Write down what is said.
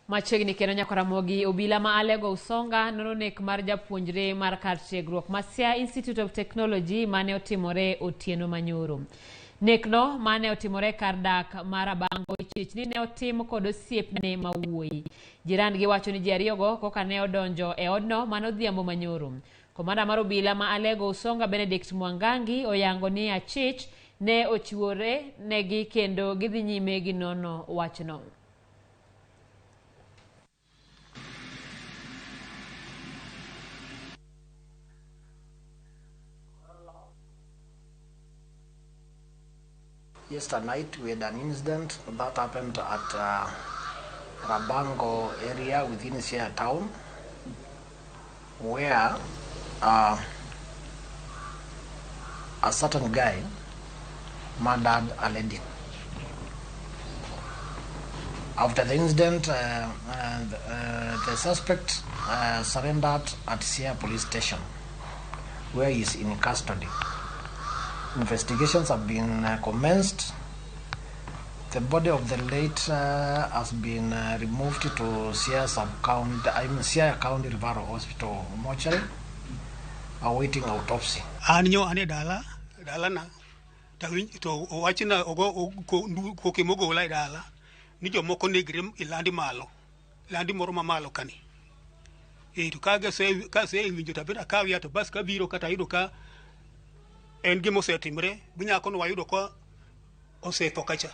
Machiegni kendo nyaka Ramogi, obila ma Alego Usonga nono nek mar japuonjre mar kar tiegruok ma Siaya Institute of Technology mane otimore otieno manyoro. Nekno mane otimore kar dak mar Abango ichich ni ne otim kod osiepne ma wuoyi. Jirand gi wacho ni ji ariyogo koka ne odonjo e odno mano odhiambo manyoro. Komanda mar obila ma Alego Usonga Benedict Mwangangi oyango ni achich ne ochiwore negi kendo gidhi nyime gi nono wachno. Yesterday night we had an incident that happened at Rabango area within Siaya town, where a certain guy murdered a lady. After the incident, the suspect surrendered at Siaya police station, where he is in custody. Investigations have been commenced. The body of the late has been removed to Siaya sub-county, I mean Siaya County Referral Hospital mortuary, awaiting autopsy. An nyo ane dala, dala na, to owachna ogo koke mogola e dala ni jomoko negre e landi malo, landi moro mamalo kani. E to kase winjo to abiro akaw to bas kabiro kata ayudo ka en gima osetimre, nyako no wayudo ka osetho kacha.